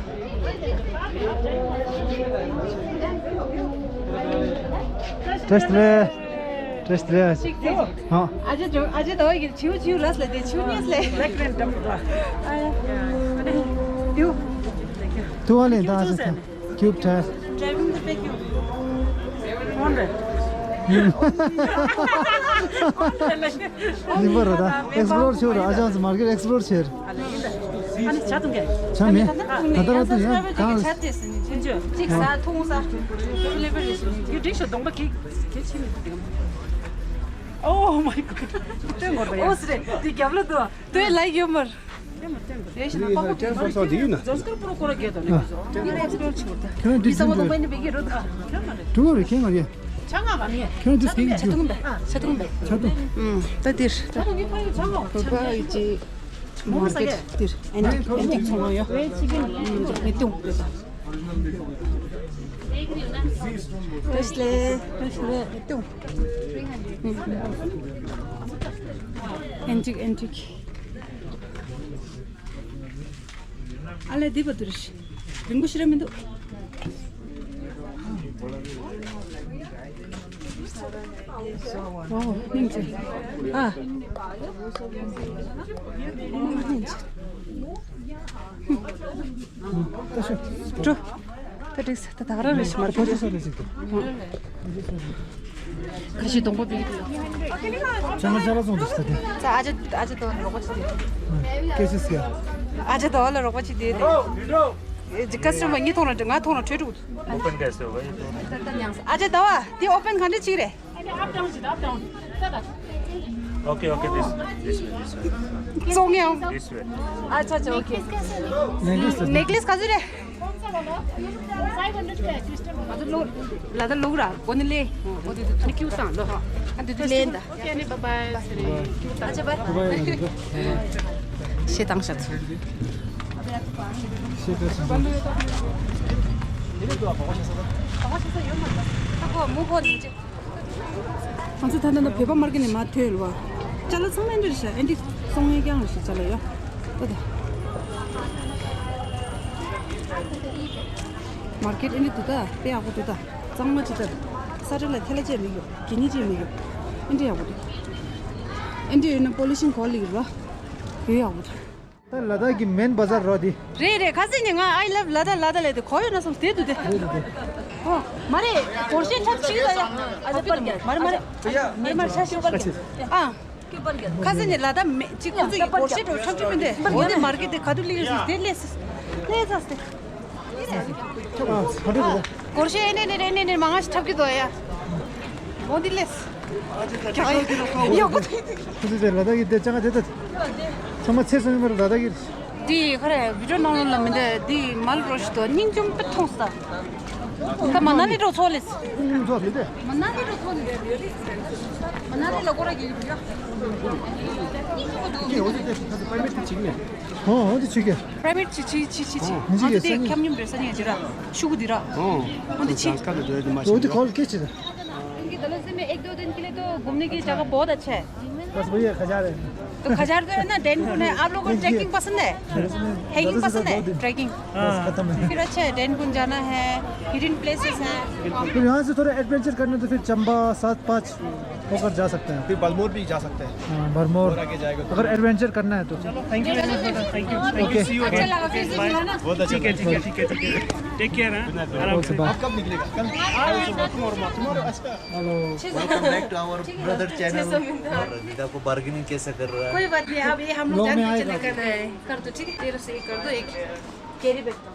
བཀྲ་ཤིས་བདེ་ལེགས། ཨ། ཨ་ཅེ་ད་ཨ་ཅེ་ད་ཡི་ཆིའུ་ཆིའུ་ལས་ལ་དེ་ཆིའུ་ཉེས་ལེ། ལེགས་ལེན་འགྲམ་དུ། ཨ་ཡ། དུ། དུ་བ་ལེན་ད་ཨ་ཅེ་ད་ཁྱུབ་ཐལ། Driving the big you. ཨོན་རེད། ནི་བར་ད་ཨེག་སི་པོ་ལོར་ཆོར། ཨ་ཅག་མར་ཀེཊ་ཨེག་སི་པོ་ལོར་ཆོར། ཨ་ནི་ཆ་ཐུང་གི། ཆ་མེད། ད་ལྟ་ར་ཏུ་ཡང་གང་ཆ་ཏེ་སི་ནི་ཅི་ཅི་ཅིག་ས་ཐུང་ས་ལེ་བེ་ལེ་སི་ནི་ཅི་འགྲིག་ཤོ་གདོང་པ་གི་གི་ཆི་མི་འདུག་དེ། Oh my god. ཏོན་གོར་བ་ཡ། ཨོ་སི་རེ་དེ་རྒྱབ་ལ་དུ་ཏོན་ལའི་ཡོད་མར། ཁྱེད་རང་འདི་ཟིན་འགྲོ། ཁྱེད་རང་འདི་ཟིན་འགྲོ། ཁྱེད་རང་འདི་ཟིན་འགྲོ། ཁྱེད་རང་འདི་ཟིན་འགྲོ། ད་འདིར་ད་བོད་པ་ཡི་ཅི་མར་ཀེཊ་འདིར་ཨན་ཊིག་ཨན་ཊིག་ཚོང་ཁང་ཡོད། མེ་ཏོག་ཏེས་ལེ་ཏེས་ལེ་མེ་ཏོག་ཨན་ཊིག་ཨན་ཊིག་ཨ་ལས་འདི་པ་དུ་རེད། རིང་པོ་ཞིག་ར་མི་འདུག་ཨོ་སྙིང་རྗེ། ཨ། སྙིང་རྗེ། འགྲོ། ད་འགྲིགས་ད་ད་ག་རང་རེད་ཤི་མར་བོད་ས་རེད་ཤི། ཁ་ཤས་སྡོང་པོ་པིག་ཏུ། ཅང་ཅ་ལ་སོང་དུ་ས་དེ། ས་ཨ་ཅེ་ཨ་ཅེ་དོ་རོགས་པ་ཅི་དེ། ཨ་ཅེ་དོ་ལ་རོགས་པ་ཅི་དེ་དེ། ཇི་ཀ་སི་ཊ་མར་ངའི་ཐོག་ལ་ང་ཐོག་ལ་ཁྲོས་འགྲོ། Open ཀྱི་སོ་བའི་ཐོག་ཨ་ཅེ་དོ་བ་དེ་ཨོ་པན་ག་འདྲ་ཅིག་རེད། Okay, okay, this, this way, this way. ཙོང་ཡང་། This way. ཨ་ཅེ་ཨ་ཅེ་ཨོ་ཁེ། ནེག་ལེས་ག་ཚོད་རེད། ང་ཚོ་ལོ་ལ་ད་ལོག་ར་གོ་ནི་ལེ། འོ་དེ་དེ་ཐུག་ཁྱུ་སང་ལོ། ཨ་དེ་དེ་ལེན་ད། Okay, bye bye. ཨ་ཅེ་བའི། ཤེས་དང་ཤ་ཚུལ། ཤེས་དང་ཤ་ཚུལ། ཨ་ཁོ་མུ་ཁོ་ནི་ཅེ། ང་ཚོ་ད་ལྟ་ན་བོད་པ་མར་ཀེཊ་ནས་མར་ཐོན་ཡོད་པ། ཅ་ལག་ཚང་མ་འདི་རེད་ཤག་ཨན་ཊིག་སོང་ངེ་རྐྱང་རེད་ཤག་ཅ་ལག་ཡོད། ད་ད། མར་ཀེཊ་ཨན་ཊིག་འདུག་ད་དཔེ་ཡག་པོ་འདུག་ད། གཙང་མ་ཅིག་ད། ས་ཁྲ་ལ་ཐལ་ལ་ཅེ་མི་ཡོད། གད་སྙིགས་ཅེ་མི་ཡོད། ཨན་ཊིག་ཡག་པོ་འདུག་ཨན་ཊིག་ཡོད་ན་པོ་ལུ་ཤིན་གོ་ལི་ར། ཡོད་ཡག་པོ་འདུག་ད་ལ་དྭགས་ཀྱི་མེན་བ་ཛར་རོ་དེ། རེད་རེད། ཁ་སང་ཉིན་ང་I love Ladakh Ladakh ལབ་དེ་གོ་ཡོད་ན་བསམ་དེ་འདུག་དེ། རེད་རེད་རེད། ཨོ། མ་རེད། སྒོར་གཞས་ཁྲབ་ཅིག་ལ་ཡ། ཨ་ཅེ་པར་རྒྱག་མ་རེད་མ་རེད། མ་རེད་མ་རེད་ཤ་ཤ་པར་རྒྱག་ཨ། ཁ་སང་ཉིན་ལ་དྭགས་མེ་གཅིག་ཁོ་ཚོ་ཡི་སྒོར་གཞས་འགྲོ་ཁྲབ་ཅིག་མི་འདུག་འོ་དེ་མར་ཀེཊ་དེ་ག་དུས་སླེབས་ཡོད་ཟེར་དེ་སླེབས་སླེབས་ཚར་སྟེ། སྒོར་གཞས་ཨེ་ནེ་ནེ་ཨེ་ནེ་ནེ་མ་ང་ཞིག་ཁྲབ་ཀྱི་འདུག་ཡ། འོ་དེ་སླེབས། ཡག་པོ་ཐུག་ཡོད་གོ་ཐུག་ཁོ་ཚོ་དེ་ལ་དྭགས་ཀྱི་དེ་ཅང་ག་དེ་ད། ཚང་མ་ཚེ་སྲོག་ཡིན་པར་ལ་དྭགས་ཀྱི། འདི་ག་རེ་བི་ཌིའོ་ནང་ལ་མི་འདུག་འདི་མལ་རོ་ཞིག་ཏུ་སྙིང་རྗེ་པོ་མཐོང་ས། ད་མ་ན་ལི་འགྲོ་ཚོགས་ལེ། སྙིང་ཚོགས་མི་འདུག་མ་ན་ལི་འགྲོ་ཚོགས་ལེ། མ་ན་ལི་ལ་སྐོར་ར་གི་ཡོད། ཀྱེ་འོ་དེ་དེ་ཁ་ཚ་པའི་མེད་དེ་ཅིག་ནས། ཧོ་ཧོ་དེ་ཆུ་ཀྱེ། པྲའི་ཝེཊ་ཆི་ཆི་ཆི་ཆི་ཆི། ཨོ། ང་ཚོ་དེ་ཁྱམས་མཉམ་རེད་ས་ཉག་ཅི་ར། ཤུ་གུ་དེ་ར། ཨོ། ཨོ་དེ་ཆི། ཨོ་དེ་ཁོལ་ཀེ་ཆི་ར། इनकी दलों से मैं एक दो दिन के लिए तो घूमने की जगह बहुत अच्छा है। बस भैया खजा रहे हैं। तो खजा तो है ना, डैन कुन है, आप लोग को ट्रैकिंग पसंद है? हैंगिंग पसंद है? ट्रैकिंग। बस खत्म है। फिर अच्छा है, डैन कुन जाना है, हिडन प्लेसेस हैं। फिर यहाँ से थोड़ा एडवेंचर करना तो फिर चंबा सात पाँच होकर जा सकते हैं। फिर बलमोर भी जा सकते हैं। हाँ, बरमोर। और आगे जाएगा तो अगर एडवेंचर करना है तो। चलो, thank you very much, brother. Thank you. Thank you. Okay. See you again. अच्छा लगा, फिर से मिला ना। बहुत अच्छा लगा। ठीक है, ठीक है, ठीक है, ठीक है। Take care, हाँ? आराम से। Okay, bye. आप कब निकलेगा? कल? हाँ, tomorrow, tomorrow। Tomorrow, अच्छा। Hello. Welcome back to our brother channel। और दीदा को बार्गेनिंग कैसे कर रहा है? कोई बात नहीं, अब ये हम लोग जान के चले करना है। कर दो, ठीक है? तेरे से ये कर दो, एक कैरी बैग दो।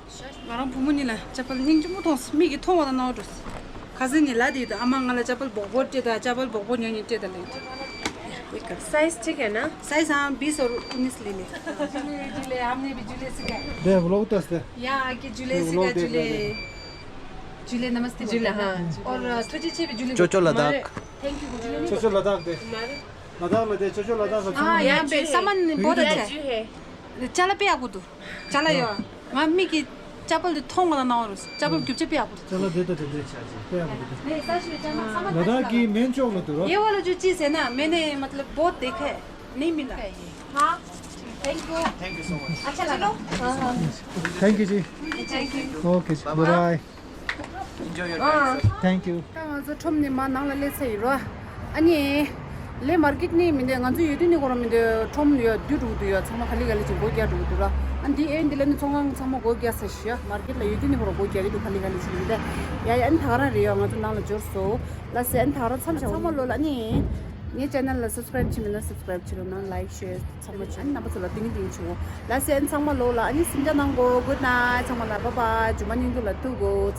ང་རང་བུ་མོ་གཉིས་ལ་ཅ་པལ་སྙིང་རྗེ་མོ་མཐོང་སོང་། མིག་གིས་མཐོང་བ་དང་སྣང་བ་འགྲོ་སོང་། ཁ་སང་ཉིན་ལ་དེ་དང་ཨ་མ་ང་ལ་ཅ་པལ་སྦོག་སྦོག་སྤྲད་དང་། ཅ་པལ་སྦོག་སྦོག་ཉོ་ཉོ་སྤྲད་དང་ལབ་ཀྱི། साइज ठीक है ना? साइज हाँ, बीस और उन्नीस ले ले। झूले, झूले, हमने भी झूले सीखा है। दे, व्लॉग तो हंसते। यहाँ आके झूले ये सीखा, व्लॉग देख झूले। रहे हैं। झूले, नमस्ते झूले, बोलते हैं। हाँ। और थुजी चे भी झूले। चोचो लद्दाख। थैंक यू झूले। चोचो लद्दाख दे। लद्दाख में दे, चोचो लद्दाख का हाँ, झूले। यहाँ पे सामान बहुत अच्छा है। ཅ་ལག་དཔེ་ཡག་པོ་འདུག་ཅ་ལག་ཡོད། ང་མིག་གིས་ཅ་པལ་དེ་མཐོང་བ་དང་སྣང་བ་རུ། ཅ་པལ་རྒྱུ་ཆ་དཔེ་ཡག་པོ་འདུག་ཅ་ལག་དེ་ད་དེ་དེ་ཆ་ཆེ་དཔེ་ཡག་པོ་འདུག་ལྡ་ར་གི་མེན་ཅོག་ལ་འདུག་རོ། ये वाला जो चीज़ है ना, मैंने मतलब बहुत देखा है, नहीं मिला। हाँ, thank you। Thank you so much। अच्छा लगा। Thank you ji. Thank you। Okay ji. Bye bye। Enjoy your time, sir. Thank you. ད་ང་ཚོ་ཁྲོམ་ནས་མར་ནང་ལ་སླེབས་ཚར་ཡིན་རོ། ཨ་ནི། ལས་མར་ཀེཊ་ནི་མི་འདུག་ང་ཚོ་ཡོད་དུས་ནི་ཁོ་རང་མི་འདུག་ཁྲོམ་ཡོད་བསྡུས་འགྲོ་གི་འདུག་ཡོད། ཚང་མ་ག་ལེ་ག་ལེ་ཅིག་སྒོ་རྒྱག་འགྲོ་གི་འདུག་ར། ཨ་འདི་ཨེ་འདི་ལ་ནི་ཚོང་ཁང་ཚང་མ་སྒོ་རྒྱག་ཚར་ཤག་མར་ཀེཊ་ལ་ཡོད་དུས་ནི་ཁོ་རང་སྒོ་རྒྱག་གི་འདུག་ག་ལེ་ག་ལེ་ཅིག་མི་འདུག་ཡ་ཡ་ཨ་ནི་ད་ག་རང་རེད་ཡ། ང་ཚོ་ནང་ལ་འབྱོར་སོང་། ལ་སེ་ཨ་ནི་ད་ག་རང་མཚམས་བཞག་ཚང་མ་ལོ་ལ་ཨ་ནི། ངའི་ཅེ་ནལ་ལ་སབ་སི་ཀ་རེབ་བྱས་མེད་ན་སབ་སི་ཀ་རེབ་བྱེད་རོགས་གནང་། ལའིག་ཤེར་ཚང་མ་བྱེད། ཨ་ནི་རྣམ་པ་ཚོ་ལ་ཏིང་ངེ་འཛིན་ཞུ། ལ་སེ་ཨ་ནི་ཚང་མ་ལོ་ལ་ཨ་ནི་སེམས་ཅན་ནང་གོ། གུཌ་ནའིཊ། ཚང་མ་ལ་བཱའི་བཱའི། ཇུ་མ་སྙིང་སྡུག་ལ་ཐུག་གོ།